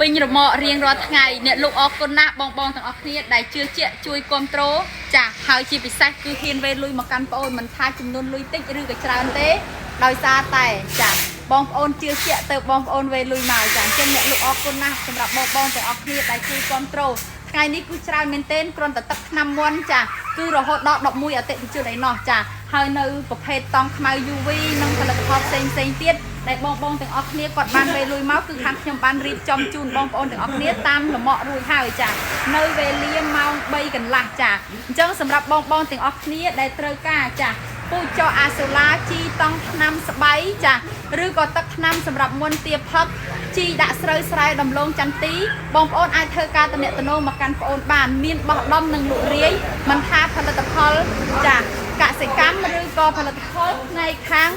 ពេញរមាក់រៀងរាល់ថ្ងៃអ្នកលោកអរគុណណាស់បងបងទាំងអស់គ្នាដែលជឿជាក់ជួយគ្រប់គ្រងចាហើយជាពិសេសគឺហ៊ានវេលុយមកកាន់ប្អូនមិនថាចំនួនលុយតិចឬក៏ច្រើនទេដោយសារតែចាបងប្អូនជឿជាក់ទៅបងប្អូនវេលុយមកចាអញ្ចឹងអ្នកលោកអរគុណណាស់សម្រាប់បងបងទាំងអស់គ្នាដែលជួយគ្រប់គ្រងថ្ងៃនេះគឺច្រើនមែនទែនគ្រាន់តែទឹកថ្នាំមន់ចាគឺរហូតដល់11អតិថិជនឯណោះចាហើយនៅប្រភេទតង់ខ្មៅ UV និងផលិតផលផ្សេងផ្សេងៗទៀតដែលបងបងទាំងអស់គ្នាគាត់បានវេលុយមកគឺខាងខ្ញុំបានរៀបចំជូនបងប្អូនទាំងអស់គ្នាតាមលំអរួចហើយចានៅវេលាម៉ោង3កន្លះចាអញ្ចឹងសម្រាប់បងបងទាំងអស់គ្នាដែលត្រូវការចាពូជចអាសូឡាជីតង់ថ្នាំស្បៃចាឬក៏ទឹកថ្នាំសម្រាប់មុនទាផឹកជីដាក់ស្រូវស្រែដំឡូងចន្ទីបងប្អូនអាចធ្វើការតំណតំណងមកកាន់ប្អូនបានមានបោះដុំនិងលក់រាយមិនថាផលិតផលចាកសិកម្មឬក៏ផលិតផលផ្នែកខាង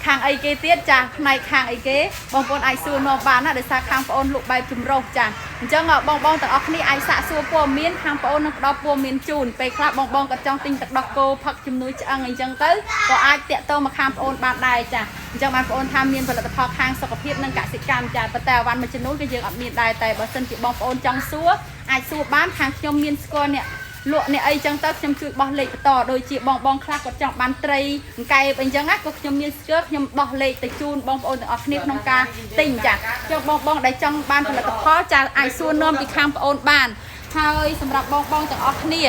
ខាងអីគេទៀតចាផ្នែកខាងអីគេបងប្អូនអាចសួរនាំបានណាដោយសារខាងប្អូនលក់បែបចម្រុះចាអញ្ចឹងបងបងទាំងអស់គ្នាអាចសាកសួរព័ត៌មានខាងប្អូននឹងផ្ដល់ព័ត៌មានជូនពេលខ្លះបងបងក៏ចង់ទិញទឹកដោះគោផឹកជំនួយឆ្អឹងអីចឹងទៅក៏អាចតាក់ទងមកខាងប្អូនបានដែរចាអញ្ចឹងបានប្អូនថាមានផលិតផលខាងសុខភាពនិងកសិកម្មចាប៉ុន្តែអវ៉ាន់មួយចំនួនក៏យើងអត់មានដែរតែបើសិនជាបងប្អូនចង់សួរអាចសួរបានខាងខ្ញុំមានស្គាល់អ្នក លក់អ្នកអីចឹងទៅខ្ញុំជួយបោះលេខបន្តដូចជាបងបងខ្លះគាត់ចង់បានត្រីអង្កែបអីចឹងណាក៏ខ្ញុំមានស្គាល់ខ្ញុំដោះលេខទៅជូនបងប្អូនទាំងអស់គ្នាក្នុងការទិញចាចុះបងបងដែលចង់បានផលិតផលចាអាចសួរនាំពីខាងប្អូនបានហើយសម្រាប់បងបងទាំងអស់គ្នា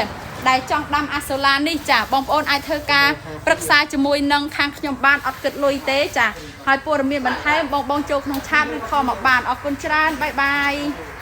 ដែលចង់ដាំអាសូឡានេះចាបងប្អូនអាចធ្វើការប្រឹក្សាជាមួយនឹងខាងខ្ញុំបានអត់គិតលុយទេចាហើយព័ត៌មានបន្ថែមបងបងចូលក្នុង chat ឬ call មកបានអរគុណច្រើន bye bye.